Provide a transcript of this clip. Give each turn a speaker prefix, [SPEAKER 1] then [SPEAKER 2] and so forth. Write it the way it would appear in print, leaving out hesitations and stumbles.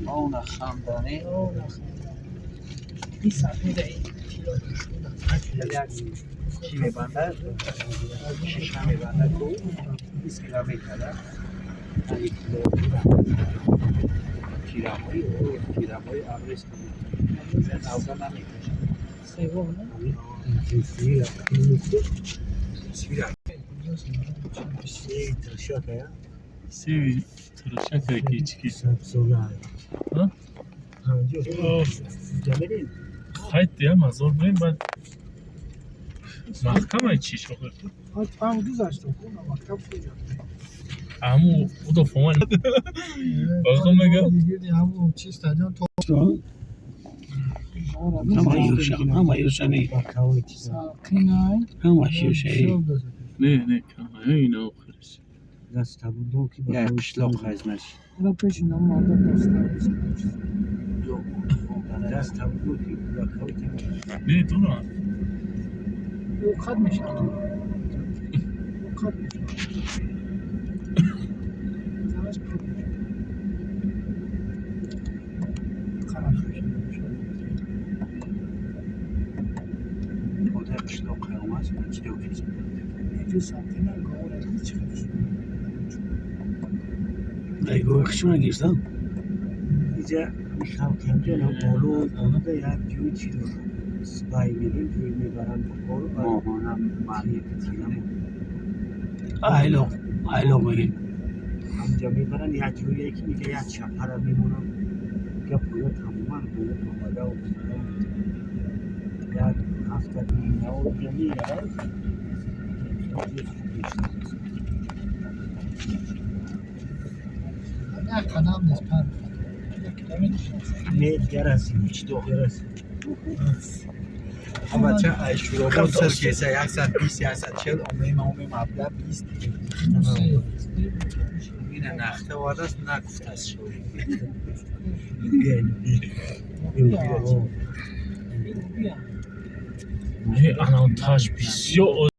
[SPEAKER 1] Она хандане.
[SPEAKER 2] Ин сафеда, ин тило.
[SPEAKER 1] Чӣ мебандад? Шиша мебандад ку 20 километр тирамои тирамои абрез навза намекашад.
[SPEAKER 2] Севом, не?
[SPEAKER 1] Свира.
[SPEAKER 3] Севи турушака ки чики. А? Хайт я мазор бурем, баъд маҳкамай чиш охир.
[SPEAKER 2] Пам гузаштам, ку на мактаб куҷо?
[SPEAKER 3] Аму удо фоман. Бахо мега.
[SPEAKER 2] Гирди ҳамун чи стадион то.
[SPEAKER 4] Ҳама юшани.
[SPEAKER 2] Салқинай.
[SPEAKER 4] Ҳама юшаи.
[SPEAKER 3] Не, не, кам ина охириш.
[SPEAKER 1] Як қишлоқ хазмаш.
[SPEAKER 2] Ина пеши намонда доста.
[SPEAKER 3] Не, дура.
[SPEAKER 2] Ӯ қад мешавад. Ӯ қад мешавад. Занаш қад мешавад. Қараш мешавад.
[SPEAKER 1] Пода қишлоқ омад, чидо.
[SPEAKER 2] Инҷо салқина говора чӣ хел шуд?
[SPEAKER 4] Дай гови хишмона гирифтам.
[SPEAKER 5] Иҷа халқи ҳамҷо боло болода як ҷои чӣ дорад, сбай мегӯем, ҷои мебаранд кору.
[SPEAKER 1] Моҳона маъни тирамо.
[SPEAKER 4] Айлоқ, айлоқ мегем.
[SPEAKER 5] Ҳамҷа мебаранд як ҷое ки мега як чапара мемонанд, га поя тамоман боло омада омада як ҳафта меярад.
[SPEAKER 2] Як қадам нест пар. Як километр.
[SPEAKER 5] Не, ярасим, ярасим.
[SPEAKER 1] Бача, айшуробод сар кеса 120, 140 омем, омем маблағ 20. Ина нахта овардааст, нагуфтааст шо.
[SPEAKER 5] Биё.
[SPEAKER 3] Не, анон таж бисёр.